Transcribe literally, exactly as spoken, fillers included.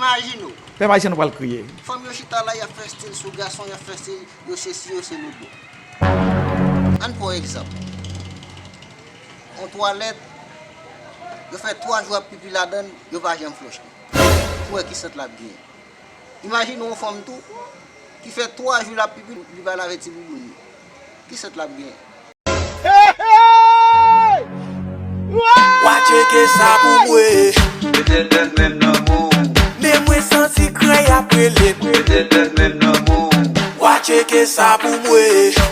Imajine w. Pèp ayisyen nou pral kriye. Fanm yo chita la, y ap fè stil sou gason, y ap fè stil yo sesi, yo se lodo. Ann pran yon egzanp. Yon twalèt, yo fè twa jou ap pipi ladan l, yo pa janm flush li. Pou wè ki sant l ap genyen. Imajine yon fanm tou, ki fè twa jou l ap pipi, li pa lave ti bouboun li. Ki sant l ap genyen? Wa tcheke sa pou mwen. Petèt menm nan mou. Men mwen santi krèy ap rele m. Petèt menm nan mou. Wa tcheke sa pou mwen.